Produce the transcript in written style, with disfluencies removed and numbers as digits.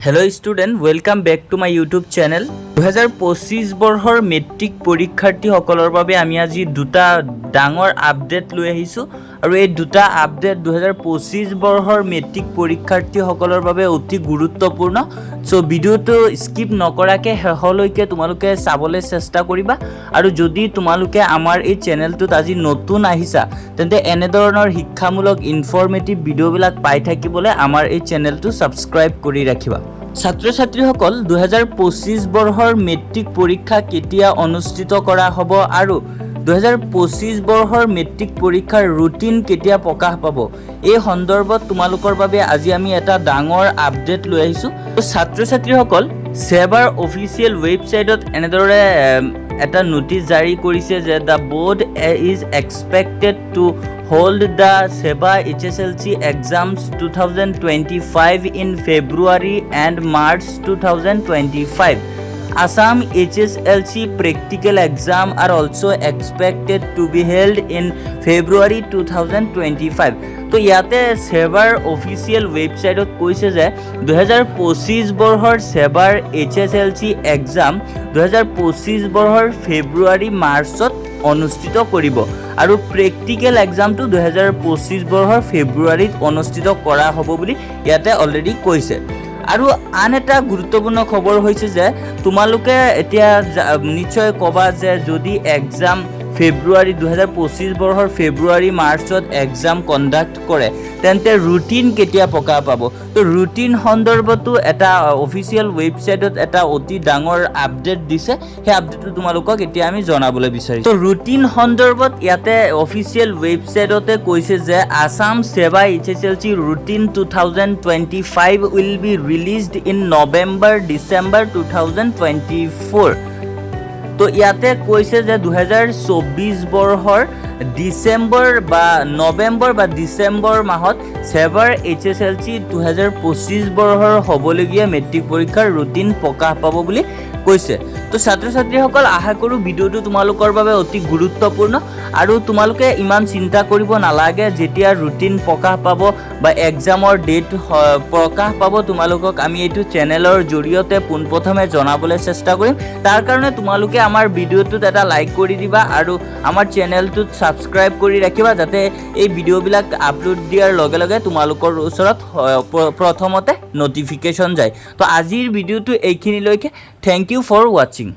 Hello student, welcome back to my YouTube channel. 2025 বৰ্ষৰ matric পৰীক্ষাৰ্থীসকলৰ বাবে আমি আজি দুটা ডাঙৰ আপডেট লৈ আহিছোঁ আৰু এই দুটা আপডেট 2025 বৰ্ষৰ মেট্ৰিক পৰীক্ষাৰ্থীসকলৰ বাবে অতি গুৰুত্বপূৰ্ণ। চ' ভিডিঅ'টো স্কিপ নকৰাকৈ শেষলৈকে তোমালোকে চাবলৈ চেষ্টা কৰিবা আৰু যদি তোমালোকে আমাৰ এই চেনেলটোত আজি নতুন আহিছা, তেন্তে এনেধৰণৰ শিক্ষামূলক ইনফৰ্মেটিভ ভিডিঅ'বিলাক পাই থাকিবলৈ আমাৰ এই চেনেলটো ছাবস্ক্ৰাইব কৰি ৰাখিবা। ছাত্ৰ ছাত্ৰীসকল, 2025 বৰ্ষৰ মেট্ৰিক পৰীক্ষা কেতিয়া অনুষ্ঠিত কৰা হ'ব আৰু 2025 বৰ্ষৰ মেট্ৰিক পৰীক্ষাৰ ৰুটিন কেতিয়া প্ৰকাশ পাব, এই সন্দৰ্ভত তোমালোকৰ বাবে আজি আমি এটা ডাঙৰ আপডেট লৈ আহিছোঁ। ছাত্ৰ ছাত্ৰীসকল, ছেবাৰ অফিচিয়েল ৱেবছাইটত এনেদৰে এটা নটিচ জাৰি কৰিছে যে the board is expected to hold the SEBA HSLC exams 2025 in February and March 2025. Assam HSLC practical exam are also expected to be held in February 2025. তো ইয়াতে ছেবাৰ অফিচিয়েল ৱেবছাইটত কৈছে যে 2025 বৰ্ষৰ ছেবাৰ H S L C exam 2025 বৰ্ষৰ ফেব্ৰুৱাৰী মাৰ্চত অনুষ্ঠিত কৰিব আৰু প্ৰেক্টিকেল এক্সামটো 2025 বৰ্ষৰ ফেব্ৰুৱাৰীত অনুষ্ঠিত কৰা হ'ব বুলি ইয়াতে অলৰেডি কৈছে। আৰু আন এটা গুৰুত্বপূৰ্ণ খবৰ হৈছে যে তোমালোকে এতিয়া নিশ্চয় ক'বা যে যদি এক্সাম ফেব্ৰুৱাৰী 2025 বৰ্ষৰ ফেব্ৰুৱাৰী মাৰ্চত এক্সাম কণ্ডাক্ট কৰে, তেন্তে ৰুটিন কেতিয়া প্ৰকাশ পাব? তো ৰুটিন সন্দৰ্ভতো এটা অফিচিয়েল ৱেবছাইটত এটা অতি ডাঙৰ আপডেট দিছে। সেই আপডেটটো তোমালোকক এতিয়া আমি জনাবলৈ বিচাৰিছোঁ। তো ৰুটিন সন্দৰ্ভত ইয়াতে অফিচিয়েল ৱেবছাইটতে কৈছে যে Assam SEBA HSLC routine 2025 will be released in November December 2024. তো ইয়াতে কৈছে যে 2024 বৰ্ষৰ ডিচেম্বৰ বা নৱেম্বৰ বা ডিচেম্বৰ মাহত ছেবাৰ এইচ এছ এল চি 2025 বৰ্ষৰ হ'বলগীয়া মেট্ৰিক পৰীক্ষাৰ ৰুটিন প্ৰকাশ পাব বুলি কৈছে। তো ছাত্ৰ ছাত্ৰীসকল, আশা কৰোঁ ভিডিঅ'টো তোমালোকৰ বাবে অতি গুৰুত্বপূৰ্ণ আৰু তোমালোকে ইমান চিন্তা কৰিব নালাগে। যেতিয়া ৰুটিন প্ৰকাশ পাব বা এক্সামৰ ডেট প্ৰকাশ পাব, তোমালোকক আমি এইটো চেনেলৰ জৰিয়তে পোনপ্ৰথমে জনাবলৈ চেষ্টা কৰিম। তাৰ কাৰণে তোমালোকে আমাৰ ভিডিঅ'টোত এটা লাইক কৰি দিবা আৰু আমাৰ চেনেলটোত ছাবস্ক্ৰাইব কৰি ৰাখিবা, যাতে এই ভিডিঅ'বিলাক আপলোড দিয়াৰ লগে লগে তোমালোকৰ ওচৰত প্ৰথমতে ন'টিফিকেশ্যন যায়। তো আজিৰ ভিডিঅ'টো এইখিনিলৈকে। Thank you for watching.